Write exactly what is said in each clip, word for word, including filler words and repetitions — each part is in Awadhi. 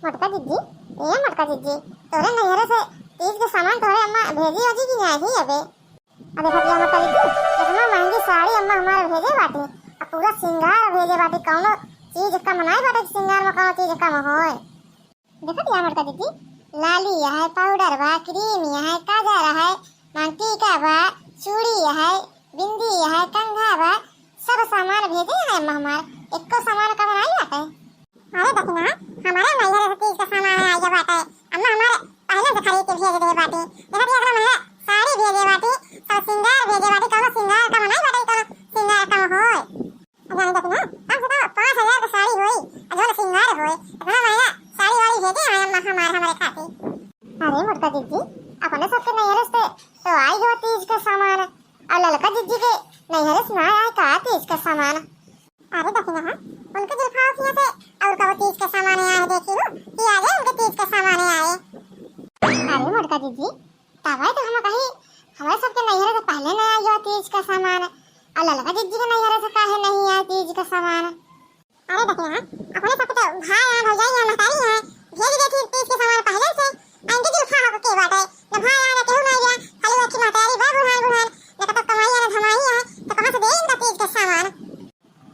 मोटका जिज्जी, ए मोटका जिज्जी, तोरे नैहरे से तीज के सामान तोरे अम्मा भेजी होजी कि नाही अबे? अब देखत बिया मोटका जिज्जी, इतना महंगी साड़ी अम्मा हमारे भेजे बाटी, अब पूरा सिंगार भेजे बाटी, कौनो चीज कम नाही बाटे, सिंगार में कौनो चीज कम होए। देखत बिया मोटका जिज्जी, लाली है, पाउडर बा, क्रीम है, काजर है, मांग टीका बा, चूड़ी है, बिंदी है, कंघा बा, सब सामान भेजे है अम्मा हमार, एको सामान कम नाही बाटे। अरे दखिना, हमारे नैहरे से तीज के सामान आइगे बाटे। अम्मा हमारे पहले से खरीद के भेज दे बाटी। देखत बिया एकरा महंगा साड़ी भेजे बाटी, सब सिंगार भेजे बाटी, कौनो सिंगार कम नाही बाटे, कौनो सिंगार कम होए। जाने दखिना, कम से कम पाँच हजार के साड़ी होई, आ जौन सिंगार होए, इतना महंगा साड़ी वाड़ी भेजे है अम्मा हमारे, हमारे खातिर। अरे मोटका जिज्जी, अपने सबके नैहरे से तो आइगे तीज के सामान, और ललका जिज्जी के नैहरे से ना आए का तीज के सामान? अरे दखिना, उनके जुल्फाओ किहाँ से और कबो तीज के सामान आए देखी हो कि आइगे उनके तीज के सामान आए। अरे मोटका जिज्जी, तबै तो हम कही, हमरे सबके नैहरे से पहले नहीं आइगे तीज के सामान, और ललका जिज्जी के नैहरे से काहे नहीं आए तीज के सामान? अरे दखिना, अपने सबके तो भाई है, भौजाई है, महतारी है, भेज देती तीज के सामान पहले से। इनके जुल्फाओ के बाटे, न भाई है, न केहू नहीं गया, खाली वो की महतारी बा बुढ़ान बुढ़ान, न कतौ कमाई है, न धमाई है, तो कहाँ से दे इनका तीज के सामान?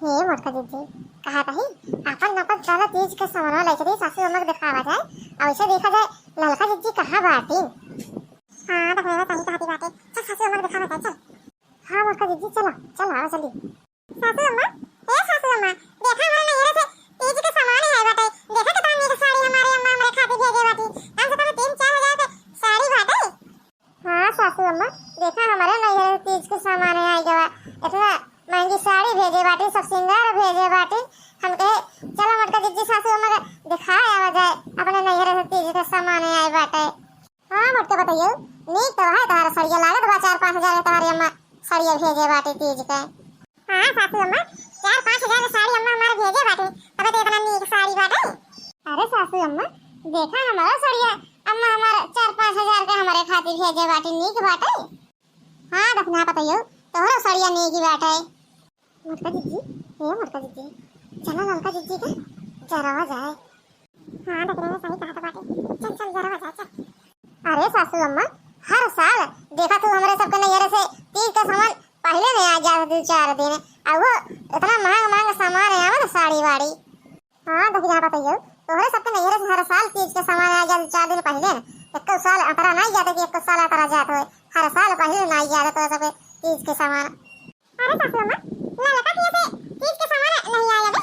हे मोटका जिज्जी, कहा कही, आपन नपत ज्यादा तीज के सामान लेके दी, सासू अम्मा के दिखावा जाए, और उसे देखा जाए, ललका जिज्जी कहाँ बाटी? हाँ, तो कहना सही कहती बाटे। चल, सासू अम्मा के दिखावा जाए, चल। हाँ, मोटका जिज्जी, चला, चल, आवा, चली। सासू अम्मा, ए सासू अम्मा, देखा, हमारे नैहरे से तीज के सामान आए बाटे। देखा, कितना नीक साड़ी हमारे अम्मा हमरे खातिर भेजे बाटी। कम से कम तीन चार हजार के साड़ी बाटे। हाँ सासू अम्मा, देखा हमारे नैहरे तीज के सामान आइगे बा। इतना महंगी साड़ी भेजे बाटी, सब सिंगार भेजे बाटी। हम कहे, चलो मोटका जिज्जी सासू अम्मा के दिखाए आवा जाए, अपने नैहरे से तीज के सामान आए बाटे। हाँ मोटका पतोहियो, नीक तो है तोहार सड़िया, लागत बा चार पाँच हजार के तोहारे अम्मा सड़िया भेजे बाटी तीज के। हाँ सासू अम्मा, चार पाँच हजार के साड़ी अम्मा हमार भेजे बाटी, तबे तो इतना नीक साड़ी बाटे। अरे सासू अम्मा, देखा हमारा सड़िया, अम्मा हमार चार पाँच हजार के हमारे खातिर भेजे बाटी, नीक बाटे। हाँ दखिना पतोहियो, तोहरो सड़िया नीक बाटे। मोटका जिज्जी, ए मोटका जिज्जी, चला ललका जिज्जी के जरावा जाए। हाँ दखिना, सही कहत बाटे, चल चल जरावा जाए, चल। अरे सासू अम्मा, हर साल देखा तू हमरे सबके नैहरे से तीज के सामान पहले नहीं आ जात दो चार दिन, और वो इतना महंग महंग सामान है, आवत साड़ी वाड़ी। हाँ दखिना पतोहियो, तोहरे सबके नैहरे से हर साल तीज के सामान आ जात दो चार दिन पहले। एको साल अतरा नहीं जाते कि एको साल अतरा जात होए, हर साल पहले नहीं जाते तोहरे सबके तीज के सामान। अरे सासू अम्मा, ललका किहाँ से तीज के सामान नहीं आया बे?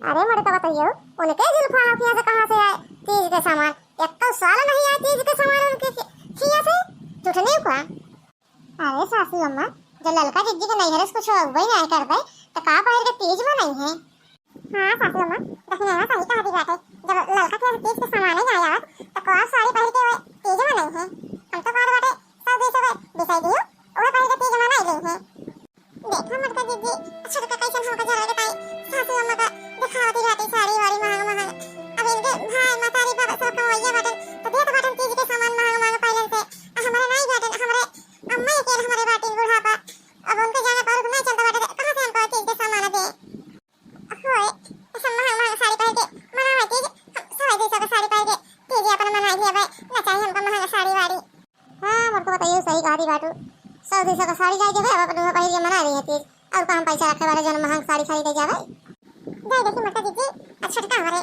अरे मोटका पतोहियो, उनके जुल्फाओ किहाँ से कहाँ से आए तीज के सामान? एको साल नहीं आए तीज के सामान उनके कि-, किहाँ से? झूठनी का। अरे सासू अम्मा, जब ललका जिज्जी के नैहरे से कुछ अउबे नहीं करबे, तो का पहिर के तीज मनाई है? हाँ सासू अम्मा, दखिना सही कहती बाटे, जब ललका किहाँ से तीज के सामान नहीं आया, तो का साड़ी पहिर के वो तीज मनाई है? हम तो बार बाटे सौ दो सौ के बिसाई दियो, उहे पहिर के तीज मनाई गई है। देखा मोटका जिज्जी, छोटका कैसन हमका जरा के ताई सासू अम्मा का दिखावती बाटी साड़ी वाड़ी महंग महंग। अब इनके भाई, मतारी, बाबा सब कमवैया बाटन, तो देत बाटन तीज के सामान महंग महंग पहले से। आ हमरे नाई बाटन, हमरे अम्मा अकेल हमरे बाटिन बुढ़ापा। अब उनके जाना पर नहीं चलता बाटे, तो कहाँ से हमको तीज के सामान दे? होए, ऐसा महंग महंग साड़ी पहन के मनावे तीज, हम सवाई जैसा का साड़ी पहन के तीज अपन मनाई लेबे, ना चाहिए हमको महंग साड़ी वाड़ी। हाँ, मोटका पतोहियो सही कहती बाटू। सौ दो सौ का साड़ी लाई देबे, अब अपन उहे पहिर के मना रही है तीज। और का हम पैसा रखे वाले जौन महंग साड़ी खरीदे जाबे? जाए देखी मोटका जिज्जी, आ छोटका हमरे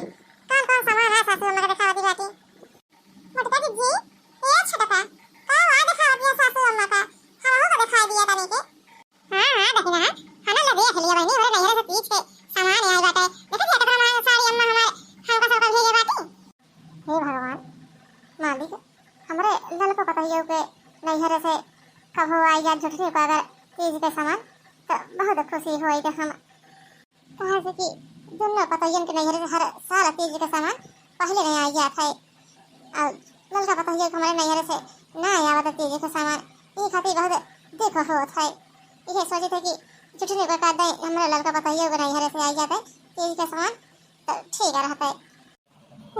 कौन कौन सामान है सासू अम्मा का दिखावती बाटी। मोटका जिज्जी, ए छोटका, का हुआ दिखावत है सासू अम्मा का? हमहू का दिखाई दिया तनी के। हाँ, हाँ, दखिना, हाँ, हम लोग देख लिया बहिनी, हमरे नैहरे से तीज के सामान आई बाटे। देखत बिया कितना महंगा साड़ी अम्मा हमार हमका सबका भेजे बाटी। हे भगवान, मालिक, हमरे ललका पतोहियो के नैहरे से कबो आई जात झुठनी को अगर तीज के सामान, तो बहुत खुशी होई के हम। काहे से कि दुनो पतोहियन के नैहरे से हर साल तीज के सामान पहले नहीं आई जात है। और ललका पतोहियो के हमरे नैहरे से ना आवत तीज के सामान, ई खातिर बहुत दुख होत है। इहे सोचित है कि झुठनी को कर दे, हमरे ललका पतोहियो के नैहरे से आई जात है तीज के सामान, तो ठीक रहत है।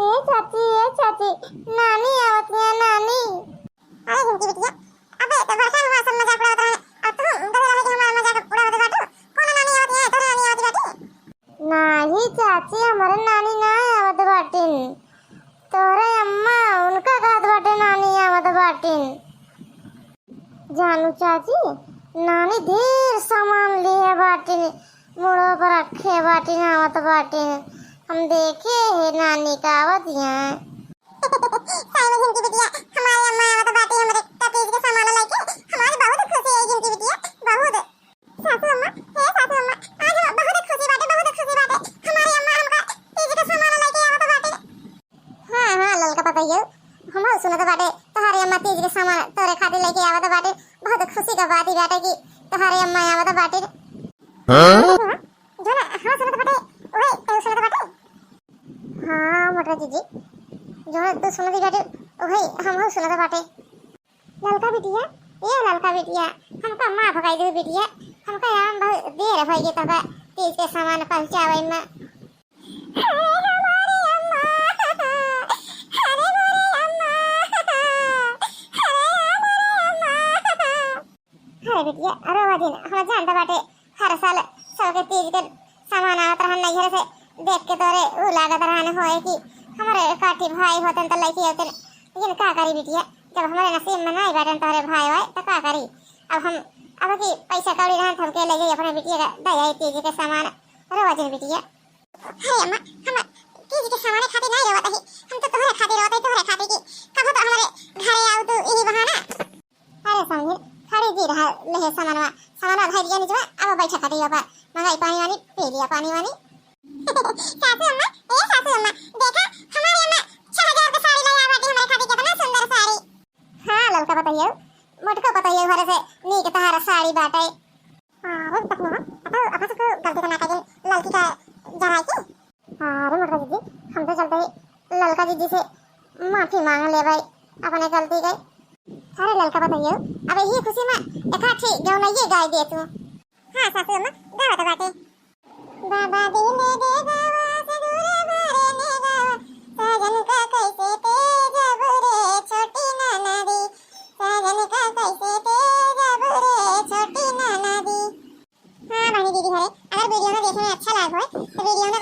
ए चाची, ए चाची, नानी आवत है, नानी। अरे झुमकी बिटिया, अबे तो बड़का हुआ सब मजाक उड़ावत रहे, अब तू डरे लगे कि हमारा मजाक उड़ावत बाटू? कौन नानी आवत है? तोरे नानी आवत बाटी? नाही चाची, हमारे नानी ना आवत बाटिन। तोहरे अम्मा उनका कहत बाटे नानी आवत बाटिन। जानू चाची, नानी ढेर सामान लिहे बाटिन, मुड़वा पर रखे बाटिन, आवत बाटिन। हम देखे है नानी का आवत यहाँ। सही में झिनकी बिटिया, हमारे अम्मा आवत बाटी, हमरे का तीज के सामान लेके। हमारे बहुत खुशी है झिनकी बिटिया, बहुत। सासू अम्मा, हे सासू अम्मा, आज हम बहुत खुशी बाटे, बहुत खुशी बाटे। हमारे अम्मा हमका तीज के सामान लेके आवत बाटे। हाँ, हाँ, ललका पतोहियो, हमहू सुनत बाटे, तोहरे अम्मा तीज के सामान तोरे खातिर लेके आवत बाटे। बहुत खुशी का बात ही बाटे कि तोहरे अम्मा आवत बाटे। हाँ? जो ना, हाँ, सुनत बाटे, वही तू सुनत बाटे। हाँ, मोटका जीजी, जो ना तू सुनत बाटे, वही हमहू सुनत बाटे। ललका बिटिया, ए ललका बिटिया, हमका माफ कर दे बिटिया, हमका यहाँ बहुत देर हो गई तोका तीज के सामान पहुँचावे में। अरे हमारी अम्मा, अरे मोरी अम्मा, अरे हमारी अम्मा। अरे बिटिया, अरे वो दिन हम जानत बाटे, हर साल सबके तीज के सामान आवत रहन नैहर से, देख के तोरे ऊ लागत रहन होए कि हमरे काठी भाई होतन त लइके होतन। लेकिन का करी बिटिया, जब हमरे नसीब में नाई बाटन तोहरे भाई वाई त का करी। अब हम, अब की पैसा कौड़ी रहन त हमके ले जाई अपने बिटिया का दे आई तीज के सामान। रोवा जिन बिटिया। अरे अम्मा, हम तीज के सामान खातिर नाई रोवत ही, हम तो तोहरे खातिर रोवत ही, तोहरे खातिर की कबो तो हमरे घरे आऊ तू इही बहाना। अरे समझी, खड़ी जी रहा, लेहे सामानवा, सामानवा धइ दिया निचवा, अब बैठा खटिया पर, मंगाई पानी वानी, पी लिया पानी वानी। सासू अम्मा, ए सासू अम्मा, देखा, हमारी अम्मा छह हजार के साड़ी ले आवा बाटी हमरे खातिर, कितना सुंदर साड़ी। हाँ, ललका पतोहियो, मोटका पतोहियो घरे से नीक तहार साड़ी बाटे। हाँ, रे पत्नी, अब, अब से कोई गलती तो ना करी, ललकी का जराई की। हाँ, रे मोटका जीजी, हम तो चलते ही ललका जीजी से माफी मांग लेबै अपने गलती के। अरे ललका पतोहियो, अब यही खुशी में एक आठी गौनइये गाय दे तू। हाँ सासू अम्मा, गावत बाटे। बाबा दिले दे गावा से दूर बारे ने गावा, साजन का कैसे तेज बुरे छोटी ननदी, साजन का कैसे तेज बुरे छोटी ननदी। हाँ बहनी दीदी हरे, अगर वीडियो में देखे में अच्छा लाग होए तो वीडियो में